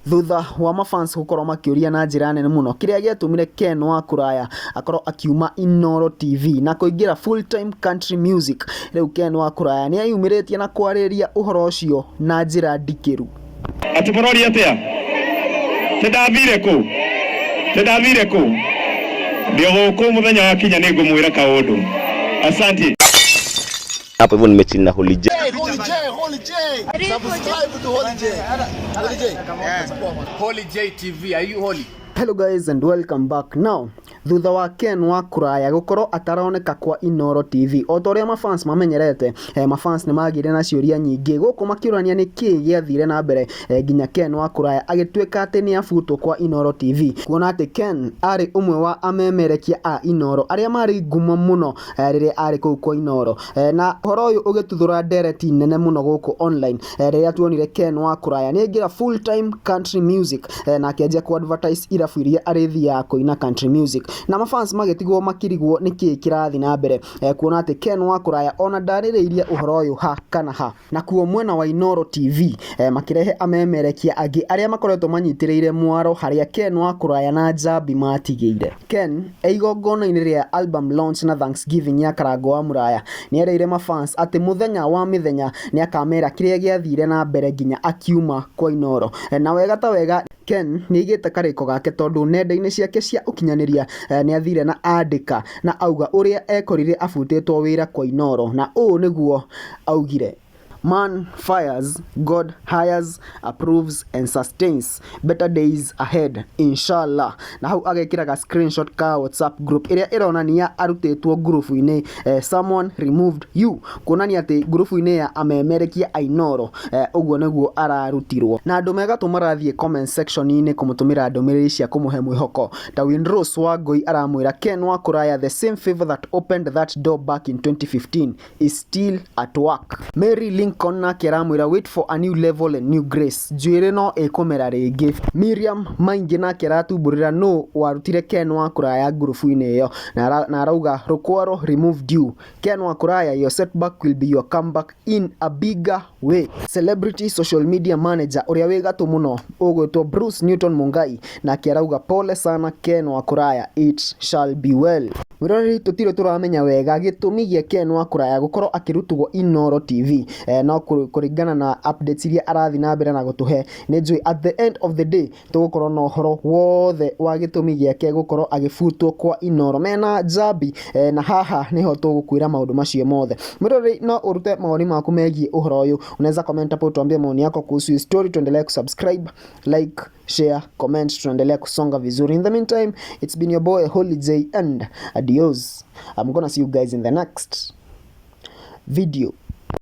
Thutha wa mafans gũkorwo makĩũria na njĩra nene mũno kĩrĩa gĩatũmire Ken wa Kũraya akorwo akiuma Inooro TV na kũingĩra full time country music, rĩu Ken wa Kũraya nĩ eyumĩrĩtie na kwarĩrĩria ũhoro ũcio na njĩra ndikĩru. Atĩ mũroria atĩa? Tĩ ndathire kũ? Tĩ ndathire kũ? Ndĩ o gũkũ mũthenya wakinya nĩ ngũmwĩra kaũndũ. Asante. Hapo hivyo nimechill na Holy J. Hey, Holy J, Holy J. Subscribe to Holy J. Holy J. Holy J TV, are you holy? Hello guys and welcome back. Now, thutha wa Ken wa Kũraya gũkorwo ataroneka kwa Inooro TV o ta ũrĩa mafans mamenyerete, mafans nĩ magĩire na ciũria nyingĩ gũkũ makĩũrania nĩ kĩĩ gĩathire na mbere nginya Ken wa Kũraya agĩtuĩka atĩ nĩ abutwo kwa Inooro TV, kuona atĩ Ken arĩ ũmwe wa amemerekia a Inooro arĩa marĩ ngumo mũno rĩrĩa arĩ kũu kwa Inooro. Na ũhoro ũyũ ũgĩtuthũra ndereti nene mũno gũkũ online rĩrĩa tuonire Ken wa Kũraya nĩ aingĩra full time country music na akĩanjia ku advertise irabu iria arĩthiaga kũina country music, na mafans magĩtigwo makĩrigwo nĩ kĩĩ kĩrathiĩ na mbere, kuona atĩ Ken wa Kũraya ona ndarĩrĩirie ũhoro ũyũ ha kana ha. Nakuo mwena wa Inooro TV makĩrehe amemerekia angĩ arĩa makoretwo manyitĩrĩire mwaro harĩa Ken wa Kũraya na Njambi matigĩire. Ken e igongona-inĩ rĩa album launch na thanksgiving ya Karango wa Mũraya nĩ erĩire mafans atĩ mũthenya wa mĩthenya nĩ akamera kĩrĩa gĩathire na mbere nginya akiuma kwa Inooro. Na wega ta wega Ken nĩ aigĩte karĩko gake tondũ nenda-inĩ ciake cia ũkinyanĩria nĩ athire na andĩka na auga ũrĩa ekorire abutĩtwo wĩra kwa Inooro, na ũũ nĩguo augire: "Man fires, God hires, approves and sustains. Better days ahead, inshallah." Na hau agekĩra ga screenshot ka WhatsApp group ĩrĩa ĩronania arutĩtwo ngurubu-inĩ, "someone removed you", kuonania atĩ ngurubu-inĩ ya amemerekia a Inooro, ũguo nĩguo ararutirwo. Na andũ megatũ marathiĩ comment section-inĩ kũmũtũmĩra ndũmĩrĩri cia kũmũhe mwĩhoko, ta Winrose Wangũi aramwĩra, "Ken wa Kũraya, the same favor that opened that door back in 2015 is still at work." Mary Lincoln nake aramwĩra, "Wait for a new level and new grace, njuĩrĩ no ĩkũmera rĩngĩ." Miriam Maingi nake aratumbũrĩra nũ warutire Ken wa Kũraya ngurubu-inĩ ĩyo, na arauga, "Rũkwaro removed you. Ken wa Kũraya, your setback will be your comeback in a bigger way." Celebrity social media manager ũrĩa wĩ gatũ mũno ũgwĩtwo Bruce Newton Mungai nake arauga, "Pole sana Ken wa Kũraya, it shall be well." Mwĩroreri, tũtirĩ tũramenya wega gĩtũmi gĩa Ken wa Kũraya gũkorwo akĩrutwo Inooro TV, no kũringana na updates iria arathiĩ na mbere na gũtũhe, nĩ njũĩ at the end of the day tũgũkorwo na ũhoro wothe wa gĩtũmi gĩake gũkorwo agĩbutwo kwa Inooro mena Njambi, na haha nĩho tũgũkwĩra maũndũ macio mothe. Mwĩroreri, no ũrute mawoni maku megiĩ ũhoro ũyũ. Unaweza comment hapo tuambie maoni yako kuhusu hii story. Tuendelee kusubscribe, like, share, comment. Tunaendelea kusonga vizuri. In the meantime, it's been your boy Holy J and adios. I'm gonna see you guys in the next video.